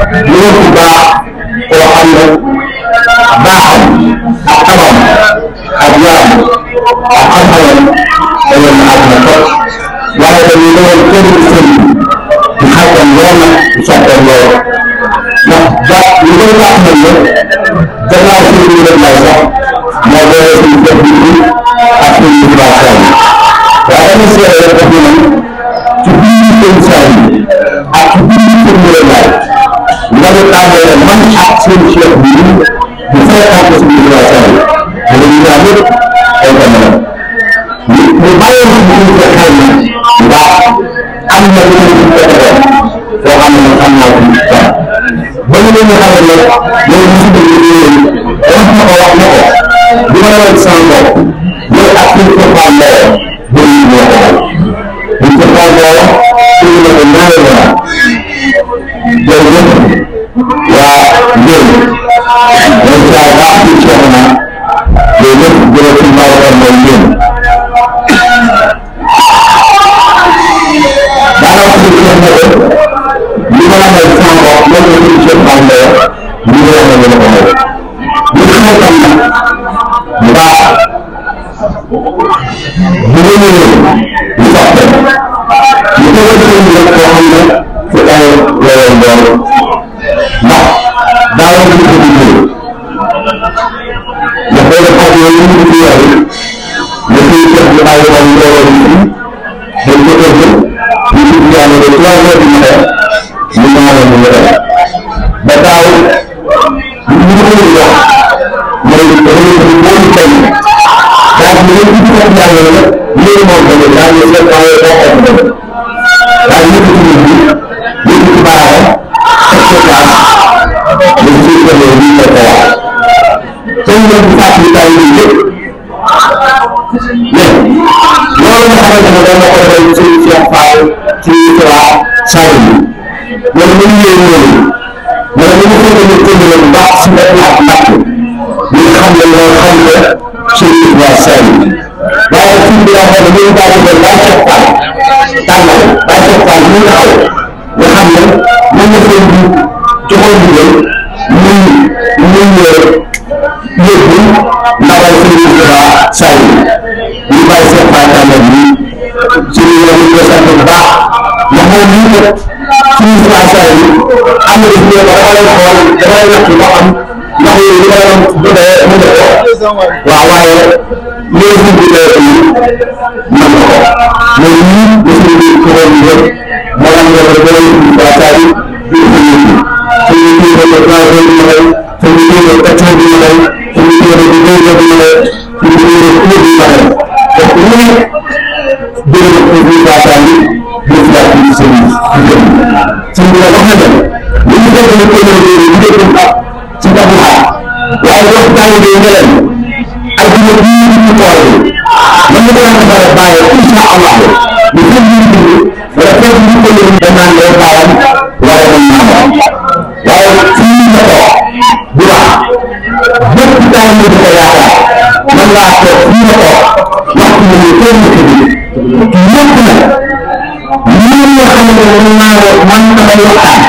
ñoo ci baax koo xam ne baaxam ak xamam ak yaram ak xam-xamam dañoo na àdduna trop waaye dañuy doon kër gi sëriñ di xaytam lool nag di soppeem lool ndax jàpp li koy wax nañ ne gannaaw sëriñ bi rek lay sax moo doole suñu jëf bi ak suñu motivation bi waaye dañuy seede rek def nañ ci biir émission bi ak ci biir sëriñ bi rek nga ñu tàmbalee man ak seen chef bi bu fréquenté suñu motivation bi dañuy ñaan yëpp ay jamono ñu bàyyoon ci biir ko xëy na ndax am na lu ñu ko defoon soo xam ne xam naa ko ba ñu leen xamal ne loolu musiba yi wax na ko wax na ko bi ma leen sama bopp loolu ak suñu ko fàndoo bëri ñu ñoo ko wax buñ ko fàndoo suñu ne ko ñaari yoon jërëjëf waa njël donc saa baax ci ceeb na loolu lépp jërë ci Babacar mooy njël daanaka suñu ceeb na ko li ma la may sama bopp loolu la suñu ceeb fàndoo li ma la may la ko may ñu xamal tam nag mbaax bu nga ñëwee ñu soxla ñu ko wër seen rek koo xam ne ci ay weeru lool ndax daaw ñu ko duggee ndax day def ak yooyu ñu ngi yore nga ciy def ñu ay wàll lool yi dañ ko def ñu ngi yàlla de 3 heures du matin ñu ñaanal ñu yore ba daaw ñu ko wax mooy dañuy def boobu tey daal di leen di def yàlla la léegi moom tamit daal di leen ay boppam dem daal di yëkkati nit ñi yëkkati baaxam teg ko place dañ ciy demee lii la ko wax tey nag bu fàttali taw yi yëpp léegi loolu nga xamante ne dama ko defal ci Cheikh Fall ci Isra Salim loolu bu ñu ñëwee loolu mooy bu ñu fekkee ne tënk bu baax si benn ak natt ñi nga xam ne loolu xam nga Cheikh Isra Salim waaye suñ bi wax ne ñu bàyyi ko Baye Cheikh Fall tàngal Baye Cheikh Fall ñu taxaw nga xam ne mën na seen bi joxoon ndigal yóbbu ndawal Cheikh Isra Salim ñu Baye Cheikh Fall tàngal bi suñu yoon ñu ko sant bu baax ndax moom lii nag suñu Isra Salim am na def ñoo ko dama lay xool dama lay natt ba xam ndax yooyu li ma doon bëggee mu ne ko waaw waaye léegi suñ bi dee fii man ko mais ñii suñu biir kuréel yi yëpp moo am nga ko bëri Isra Salim di ko yëngu suñu biir ko transport bi may suñu biir ko pétrole bi may suñu biir ko gaz bi may suñu biir ko cour bi may donc lu ne bëri na ko Isra Salim législative service di jëm suñ bi wax na leen li ñu def ne communauté yi ñu def ak ci taxawaay waaye wax taalibe yi ne leen adduna bii ñu tool man ñu ko war a bàyyi insha Allah ñu jëm ñu dund wala fekk ñu ko yëngu danaan lay bàyyam wala dañ maamam waaye fii nga toog bu baax bépp taalibe bi ko yaakaar man laa toog fii nga toog wax ñu ne kenn ci bi ñëpp nag ñun nga xam ne man damay waxtaan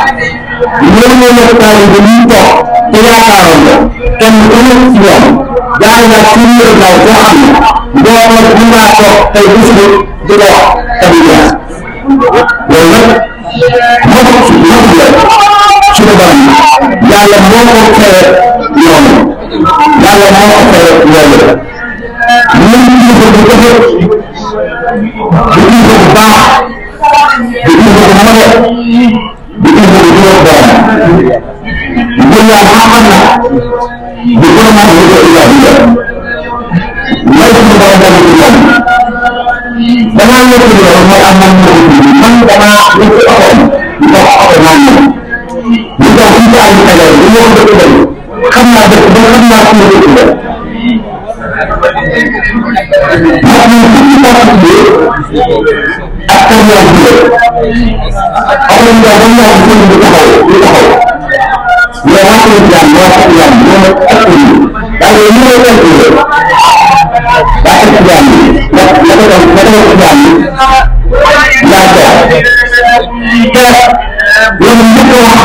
loolu mooy waxtaan bi ñu toog te yaakaaroon ko kenn ku nekk ci ñoom jaay naa ci ñëw daal boo xam ne boo mën naa toog tey bu suba di ko wax tamit yaa loolu nag moom suñu borom yàlla moo ko fere noonu yàlla moo ko fere loolu ñun ñu ko bu defee bu baax di ko mane di ko juróom borom ngir yaa xam na di ko mën a ko ilahiya may suñu borom dama ci moom damaa nekk ni yow mooy am man moo ko man damaa nekk ci otoom ndox oto naan moom di ko fii ci àll Kajoor bi ñoo ko dëkk dem xam naa dëkk ba xam naa fi dëkk la ndax ñu ci particulier ak camion bi oto yi daal dañ ñëw ci ñu taxaw mais wax nañ jàmm wax nañ jàmm ñoom ak ñu daal ñu ñëw ak ñu daa ak jàmm la ko doon jàmm yaa ko te loolu ñu ko wax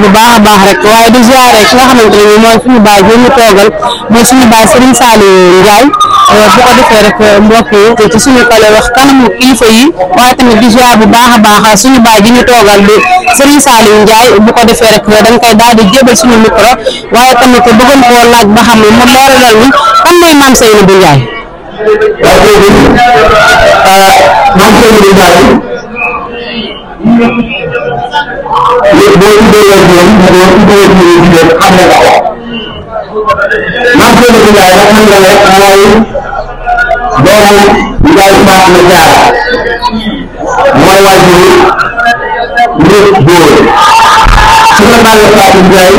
bu baax a baax rek waaye di ziar rek nga xamante ne mooy suñu baay bi ñu toogal mooy suñu baay Serigne Saliou Ndiaye bu ko defee rek mbokk yi ci suñu kale wax kanamu kilifa yi waaye tamit di ziar bu baax a baax suñu baay bi ñu toogal bi Serigne Saliou Ndiaye bu ko defee rek dañ koy daal di jébal suñu micro waaye tamit bëggoon koo laaj ba xam ne mu leeralal ñu kan mooy Mame Seynabou Ndiaye. Mame Seynabou Ndiaye léegi boo tuddee woon ñoom boo tuddee woon ñoom jigéen xam nga ko Mame Seynabou Ndiaye nag xam nga rek mooy doomu Ndiaye Fatma Diarra mooy waajur nit góor su ma bàyyi Fatou Ndiaye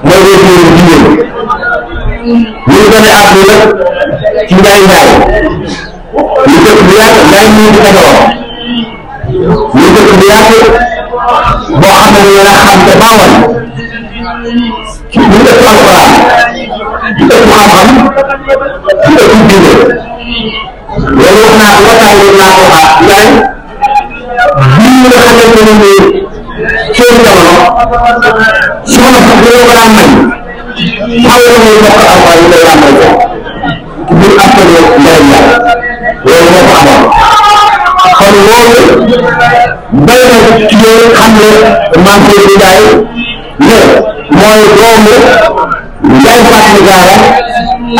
mooy waajur jigéen ñu ngi gën a àdduna ci Ndiaye Ndiaye ñu dëkk bu yàgg Ndiaye ñu ngi Kajoor ñu dëkk bu yàgg boo xam ne yéen a xam te baawoon ci ñu dëkk alxuraan di dëkk xam-xam di dëkk diine loolu wax naa ko waxtaan yi naa ko waxaat Ndiaye bii nga xamante ne nii seen jamono soxna sax bu ko daan may xaw na muy bokk alxuraan yi koy ràmbal ko bu askanoo Ndiaye Ndiaye loolu moo ko amoon kon loolu béy na ci yéen xam ne Mame Seynabou Ndiaye ne mooy doomu Ndiaye Fatma Diarra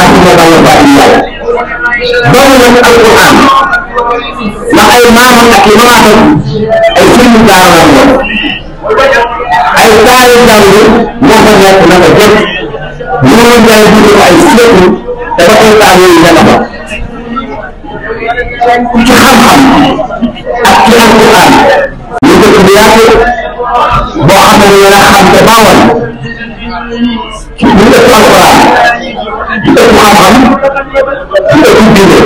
ak Ndeye Fatou Ndiaye doon nañ alquran ndax ay maamam ak i mamaatam ay sëriñ daara la woon ay taari jàng moo fa nekk naka jëkk loolu jaay dugg ay seetu dafa koy taal yooyu nekk ba ci xam-xam ak ci alquran ñu dëkk bu yaatu boo xam ne yéen a xam te baawoon ñu dëkk alquran di dëkk xam-xam di dëkk diine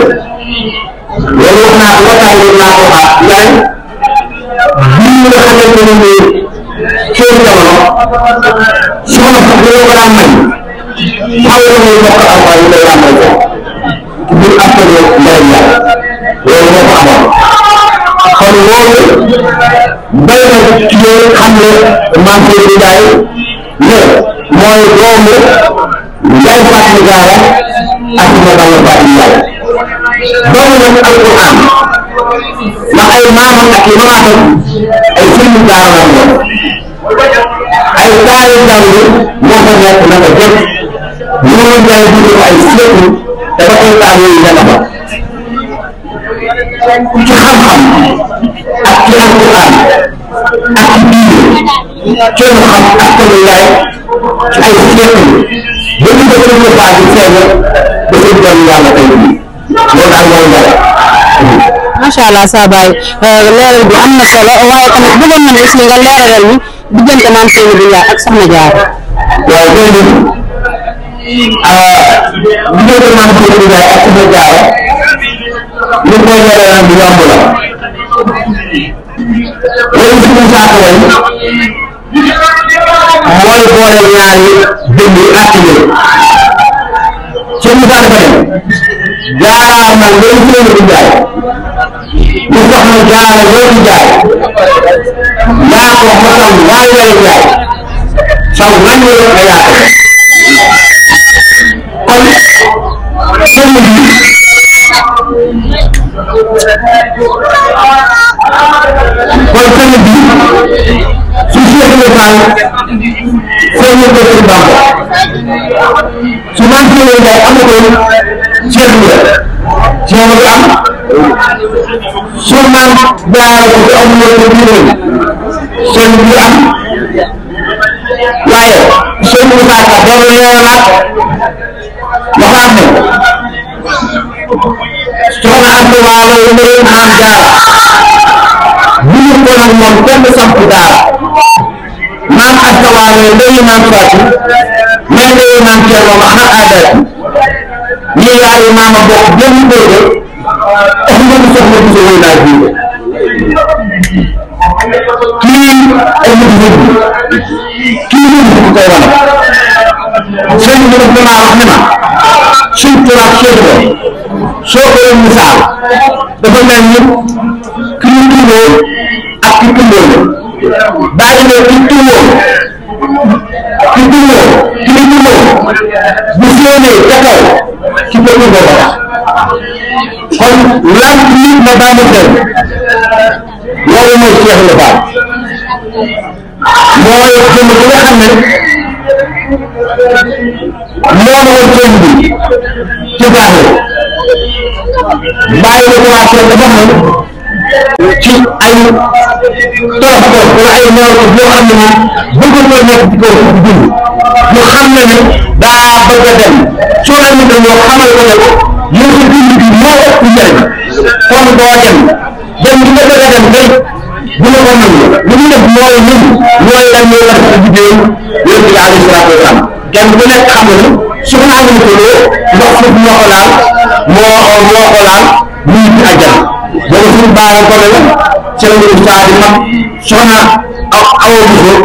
loolu wax naa ko waxtaan naa ko xaar yaay bii nga xamante ne nii seen jamono soxna sax dañoo ko daan may xaw na muy bokk alquran yi lay ràmbal ko biir askan mbay mi loolu moo ko amoon kon loolu bay na ci yow xam ne maam Seydou Ndiaye ne mooy doomu Ndiaye Fatou Diarra ak ma dama Fatou Ndiaye doomu nag alquran ndax ay maamam ak i mamaatam ay sëriñ daara la woon ay taari jàng moo fa nekk naka jëkk loolu Ndiaye dugg ay seetu dafa koy taal yooyu nekk ba ci xam-xam ak ci alquran ak ci diine kenn xam ak kenn yaay ci ay seetu ba ñu def seen baax di feeñ ba seen doon yàlla tey jii loolu daal mooy dara. macha allah saa baay leeral bi am na solo waaye tamit bëggoon nañu aussi nga leeralal ñu diggante maam Seydou Ndiaye ak Soxna Diarra. waaw jërëjëf diggante maam Seydou Ndiaye ak Soxna Diarra li koy leeral bu yomb la loolu suñu saako way mooy boole ñaari dënd yi ak ci biir ci misaal ba ne Diarra man loolu Seydou Ndiaye ñu Soxna Diarra loolu Ndiaye yaa ko mosal ñaari weer Ndiaye saw nañ la yor yaa ko kon sëñ bi su Cheikh Fall sëñ bi ci Bamba su man Seydou Ndiaye amatul Cheikh bi Cheikh bi am su man Diarra ko fi amul ko diine sëñ bi am waaye sëñ Moussa Ka doon leeralaat waxaat ne soxna Anta Waalo yi maam Diarra bu ñu ko nag moom kenn samp daara maam Anta Waalo yi maam Fatou mais ndey maam Thierno ma xar aadaati ñii yaay maam a bokk benn góor tax nga soxna bu sa wëy naa jiite kii ay nit ñi kii nit ñi koy wane sëñ bi daf damaa wax ne ma suñ turaab seetlu soo ko doon misaal dafa mel ni ki ñu tulloo ak ki tulloo bàyyi ne ki tulloo ki ñu tulloo bu séenee ca kaw ci ko tulloo ba tax kon lamp nit ma daamu dem loolu mooy Cheikh Ibra Fall mooy jëmm bi nga xam ne moo woon sëñ bi ci baaxee bàyyi la commencé ba xam ne ci ay torof torof wala ay noor yoo xam ne ni bëgg ko nekk ci kaw dund ñu xam ne ne daa bëgg a dem soo leen mën ñoo xamal ko ne ko yow sa dund bi moo ëpp njëriñ kon doo dem bi nga bëgg a dem day bu la ko nangu li ñu def mooy ñun ñooy lan ñoo war a liggéey yonent bi alayhi salaatu wa salaam kenn ku nekk xam na ne soxna Aminata Lo ndox foofu moo ko laal muy ci àjjana boobu suñu baaram ko ne la ci la ñu saa di mag soxna Awa Bousso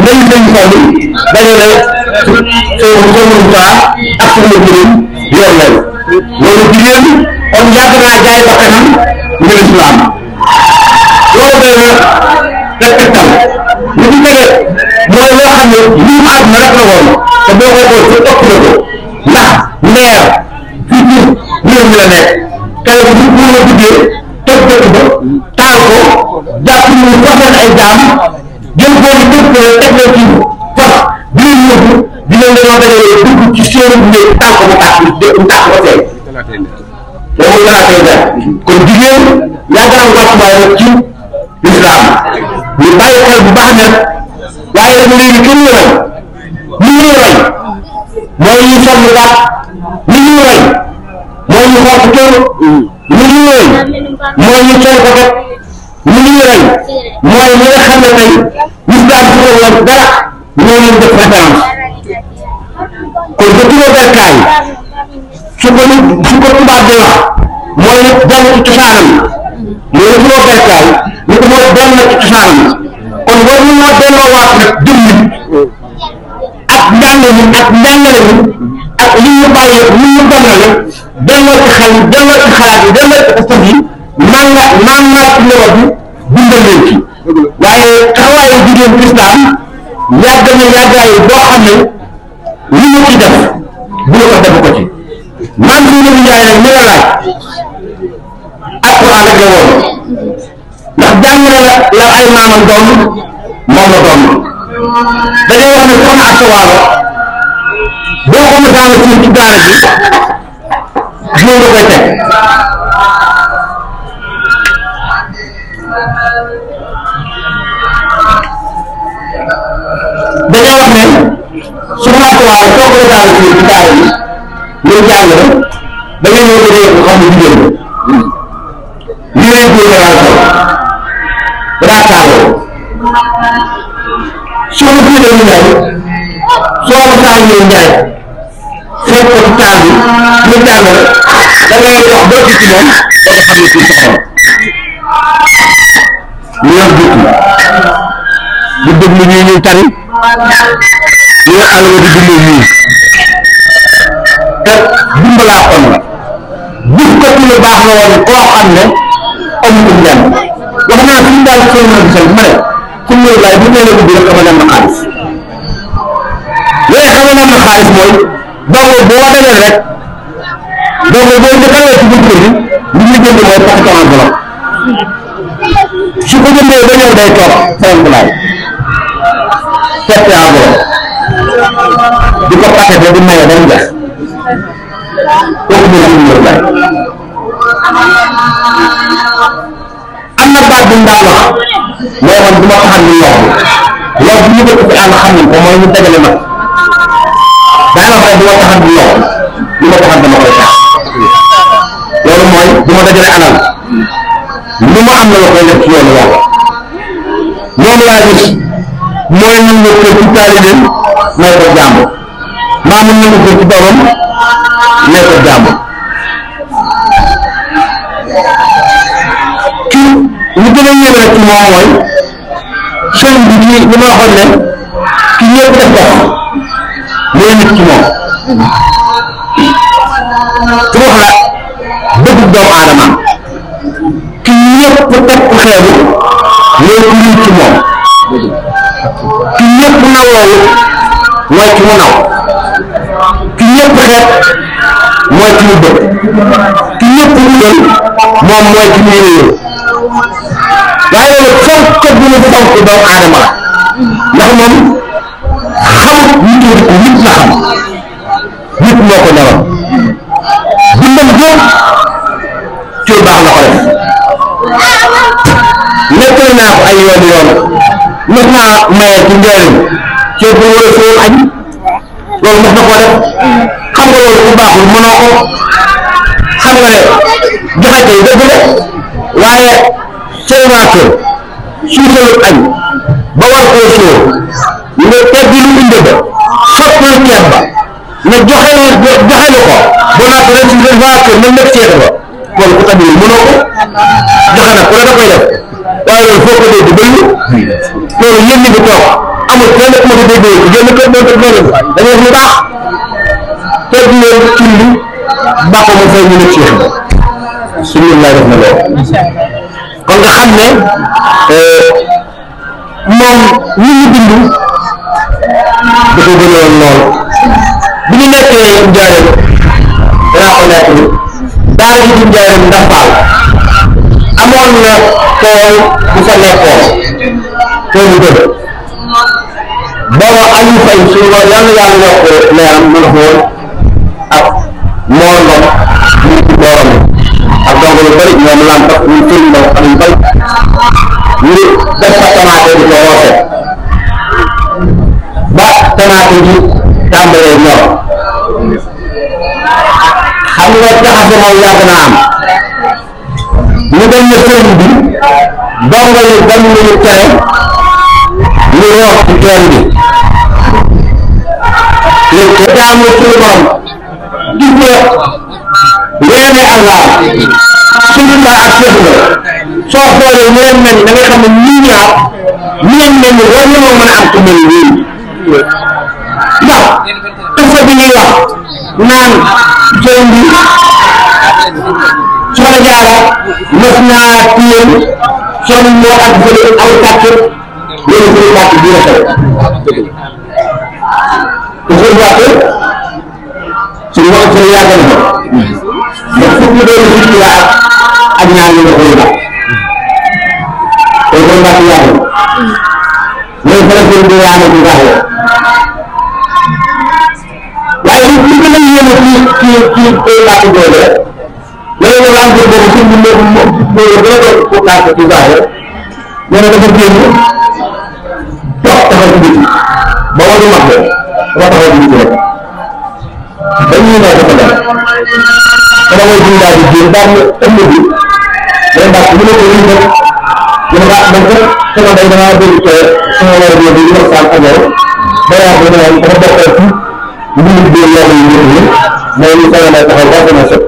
nañ sëñ Fall dajale soxna saa ak soxna jigéen yor leen loolu jigéen kon yàgg naa jaay bakkanam ngir islam loolu day respectal li ci tege mooy loo xam ne lii àdduna rek la woon te boo ko xool ci ëpp na ko ndax leer fii ci réew mi la nekk kay bu ñu la duggee toj dëkk ba taal ko jàpp ñu façon ay jaam jël boobu dëkk teg leen ci fas di leen yóbbu di leen dañoo dajale dugg ci seen néeg taal ko mu tàkk ba tey loolu danaa koy def kon jigéen yàgg na wàccuwaay rek ci lislaam ñu bàyyi xel bu baax nag waaye nag léegi kenn ñu roy li ñuy roy mooy ñu sonn daal li ñuy roy mooy ñu xott kër li ñuy roy mooy ñu sol ko rek li ñuy roy mooy ñi nga xam ne tey lislaam su ko woon dara ñoo leen def référence kon ba tuba berkaay su ko tubaab di wax mooy nag dellu ci cosaanam mooy tuba berkaay ni ko mooy dellu na ci cosaanam kon war ñu moo delloo waat nag jëmmi ak njàng mi ak njàngale mi ak li ñu bàyyi li ñu donnale delloo ci xel yi delloo ci xalaat yi delloo ci ustaf yi maanaam ci njaboot bi dundal leen ci waaye taxawaayu jigéen lislaam yàgg na yàggaayu boo xam ne li mu ci def bu la ko def ko ci man fi mu njaay rek mi la laaj alquran rek la woon ndax jàng na la ay maamam doon moom la doon dañoo wax ne soxna Asta Waalo boo ko mësaan a ci daara ji jour nga koy teg dañoo wax ne soxna Asta Waalo soo ko mësaan a ci daara ji ñu jàng la da ngay ñëw ko xam ne jigéen la lii lay góor la sol raakaaroo soo ko tuddee ñu ñëw soo ko saa ñëw njaay fekk ko ci taal bi ñu jàng da ngay dox ba ci moom da nga xam ne kii soxla ñu yor jukki di déglu ñii ñuy tari ñu nga àll di déglu ñii te dimbalaa kon la gis ko ci lu baax la woon koo xam ne amuñu njàng wax naa suñu daal soo mën a gisal ma ne suñu ñëw laay bu nee la ubbi rek xamal ne am na xaalis léegi xamal ne am na xaalis mooy donc boo dajal rek donc boo njëkkalee ci biir kër gi li ñu jënd mooy paquet enveloppe su ko jëndee ba ñëw day toog faram bu laay fekk enveloppe di ko paquet di maye ba mu jeex kooku mooy suñu ñëw laay am na baat bu ñu daan wax mais man du ma taxal ñu yokk loolu bu ñu dëkk ci àll xam nañ ko mooy ñu dajale nag daanaka du ma taxal ñu yokk du ma taxal dama koy tax loolu mooy du ma dajale alal lu ma am na la koy def ci yoonu yàlla moom laa gis mooy ñu ñëw kër ci taalibeem may ko jàmm maa mun ñëw kër ci doomam may ko jàmm li gën a yéeme rek ci moom mooy sëriñ bi ci li ma waxoon ne ki ñëpp def dox mooy nit ci moom su wax la bëgg doomu aadama ki ñëpp teg ko xeebu mooy ku nit ci moom ki ñëpp naw loolu mooy ki mu naw ki ñëpp xeeb mooy ki mu bëgg ki ñëpp wutal moom mooy ki muy réew waaye loolu fonk bu mu fonk doomu aadama la ndax moom xamut nit la xam nit moo ko ñoroon dundam jóg ci lu baax la ko def nettali naa ko ay yoon mos naa maye ci njëriñ ceeb bu war a sóor añ loolu mos na ko def xam nga loolu bu baaxul mënoo ko xam nga ne joxe tey dëgg la waaye seen waa kër suusalu añ ba war koo sóor nga teg lu indi ba soppal ceeb ba nga joxe lu ko ba naata rek si waa kër na nekk ceeb ba kon ku tabi mënoo ko joxe nag ku ne da koy def waaye loolu foo ko dégg bëri loolu yéen ñi fi toog amul kenn ku ma ko déggee ci génn kër doon loolu dañuy wax lu baax teg leen ci li baax ko mu fay ñu ne ceeb ba suñu lay def na loolu kon nga xam ne moom li ñu bind dafa gënoon lool bi ñu nekkee njaareem danaa ko nekk ni daara ji di njaareem ndax faal amoon na tool bu fa nekkoon toolu dëgg booba Aliou Faye suñu yàlla yokk leeram mën a xool ak Mor Ngom ñu ci booram moom lam tax ñu sëñ do xam ñu bay ñu def fa tamaate di ko roose ba tamaate ji tàmbalee ñor xam nga jaxase moom yàgg na am ñu dem ne sëñ bi dongo yi bañ ñu tere ñu roof ci tool bi léegi ko jaamu suñu borom gis nga weene Allah suñu la ak Cheikh la soo xoolee ñu leen mel da nga xam ne ñii ñaar ñu leen mel ni war nañoo mën a am ku mel nii ndax dafa bi ñuy wax naan sëñ bi soxna Jaara mos naa téyel son moo ak fële ay kàcc loolu suñu kàcc bi la xew te suñu wàcc suñu wax suñu yàgg na ndax fukki doon fukki waa ak ñaar ñu nga koy baax te koy baax yàgg loolu fa la sëñ bi yaama ci baax waaye li gën a yéeme ci koy baax doole loolu la ko boobu ci mu gën a doon ko baax ci baax nee na dafa génn toog taxaw ci biti ba wàllu mag dafa taxaw ci biti rek dañuy ne dafa dem dama mooy jiw daal di génn daal di ëmb bi day baax mu ne ko lii def mu ne baax man kat sama day damaa dégg te sama war a ñëw di waxtaan ak yow day wax ne dafa bokkal ci mbir bi yàlla yi ñëpp ñi mais ñu sama day taxaw ba sama sëb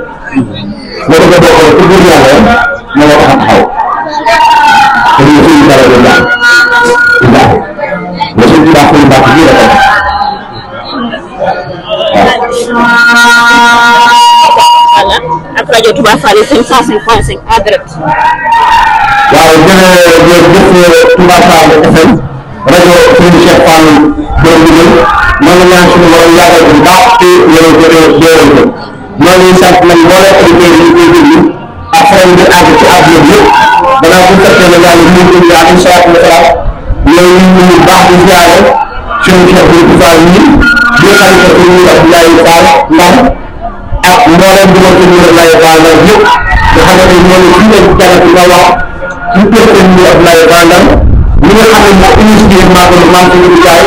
ma dafa bokkal ci biir yàlla ma nga tax a taxaw te ñu suñu dara du baax du baax mais suñu baax suñu baax bii la ko ak rajo Touba Fall 105.5 en direct. waaw jërëjëf Touba Fall FM rajo Serigne Cheikh Fall doon liggéey maa ngi ñaan suñu borom yàggal bu baax te yow jërëjëf ko maa ngi sant nag mboolem auditeurs yi ñu koy déglu ak xarit bi àgg ci àdduna bi yëpp balaa bu fekkee ne yàlla ñu ngi yaa incha allah loolu ñu ngi baax di ziare suñu Cheikh bi Fall ñi di xalifa suñu Abdoulaye Fall Ndam ak mboolem bi nga suñu Abdoulaye Fall Ndam yëpp nga xamante ne ñoom fii lañ jàllati nga wax ci kër suñu Abdoulaye Fall Ndam ñi nga xam ne moo initié Magal Maam Suñu Jaay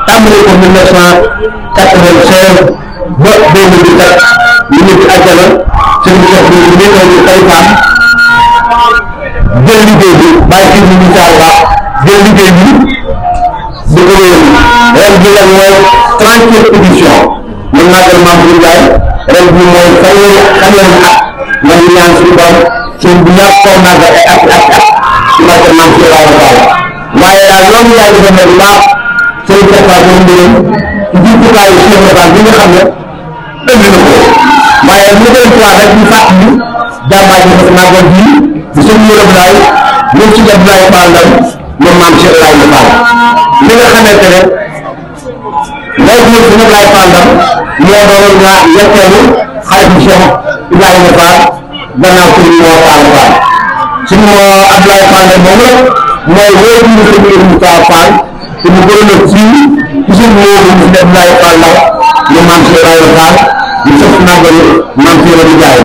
tàmbali ko 1996 ba 2017 ñu ngi ci àjjana suñu Cheikh bi ñu ngi ci Kayfaan jël liggéey bi bàyyi ci ñu jaar baax jël liggéey bi di ko wéyal ren bi nag mooy 30e édition ñu Magal Maam Suñu Jaay ren bi mooy fanweeri at nga ñu ñaan suñu borom seen bu ñàkk koo màggal ay at ci Magal Maam Suñu Jaay waaye daal loolu yaay dafa mel baax seen Cheikh moom ndigal ci jumtukaayu Cheikh Fall bi nga xam ne ëndi na ko waaye lu koy fois rek ñu fàttali jàmbaar yi dafa màggal bii di seen yërëm laay ñun ci Abdoulaye Fall Ndam moom maam Cheikh Laye Fall li nga xamante ne ngay jël si Abdoulaye Fall Ndam moo doon ñaa ñetteelu xaritu Cheikh Ibrahima Fall gannaaw suñu moo Fall Fall suñu Abdoulaye Fall Ndam moom la mooy wóor ñu suñu Moussa Fall te mu gën a ci suñu wóor ñu Abdoulaye Fall Ndam ñu maam Cheikh Ibrahima Fall ñu sëf màggal maam Cheikh Ibrahima